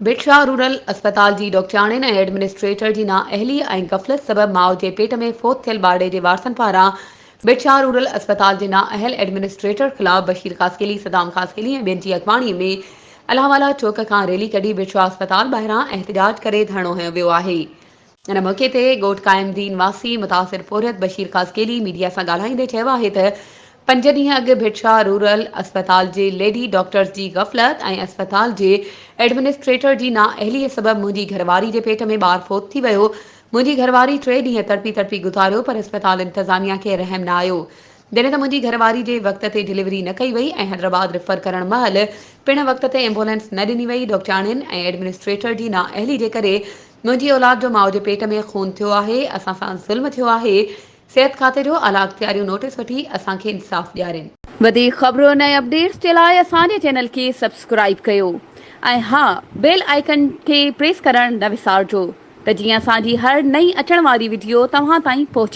Bhit Shah rural اسپتال جي ڊاڪٽرياڻين ۽ administrator جي نااهلي ۽ غفلت سبب ماء جي پيٽ ۾ فوت ٿيل ٻارڙي جي وارثن پاران ڀٽ شاهه رورل اسپتال جي نااهل ايڊمنسٽريٽر خلاف بشير خاصخيلي، صدام خاصخيلي ۽ ٻين جي اڳواڻي ۾ الله والا چوڪ کان ريلي ڪڍي ڀٽ شاهه اسپتال ٻاهران احتجاج ڪري ڌرڻو هنيو ويو آهي. ان موقعي تي ڳوٺ قائم دين واسي متاثر پورهيت بشير خاصخيلي ميڊيا سان ڳالهائيندي چيو آهي ته پنج ڏينهن اڳ ڀٽ شاهه رورل اسپتال جي ليڊي ڊاڪٽرز جي غفلت ۽ اسپتال جي ايڊمنسٽريٽر جي نااهلي سبب منهنجي گهرواري جي پيٽ ۾ ٻار فوت ٿي ويو، منهنجي گهرواري ٽي ڏينهن تڙپي تڙپي گذاريو پر اسپتال انتظاميا کي رحم نه آيو. جڏهن ته منهنجي گهر واري جي وقت تي ڊليوري نه ڪئي وئي ۽ حيدرآباد ريفر ڪرڻ مهل پڻ وقت تي ايمبولينس نه ڏني وئي، ڊاڪٽرياڻين ۽ ايڊمنسٽريٽر جي نااهلي جي ڪري منهنجي اولاد جو ماء جي پيٽ ۾ خون ٿيو آهي، اسان سان ظلم ٿيو آهي، صحت کاتي جو اعليٰ اختياريون نوٽيس وٺي اسان کي انصاف ڏيارين. وڌيڪ خبرن ۽ اپڊيٽس جي لاء اسان جي چينل کي سبسڪرائيب ڪيو ۽ ها بيل آئيڪن کي پريس ڪرڻ نه وسارجو ته جيئن اسان جي هر نئين اچڻ واري وڊيو توهان تائين پهچي.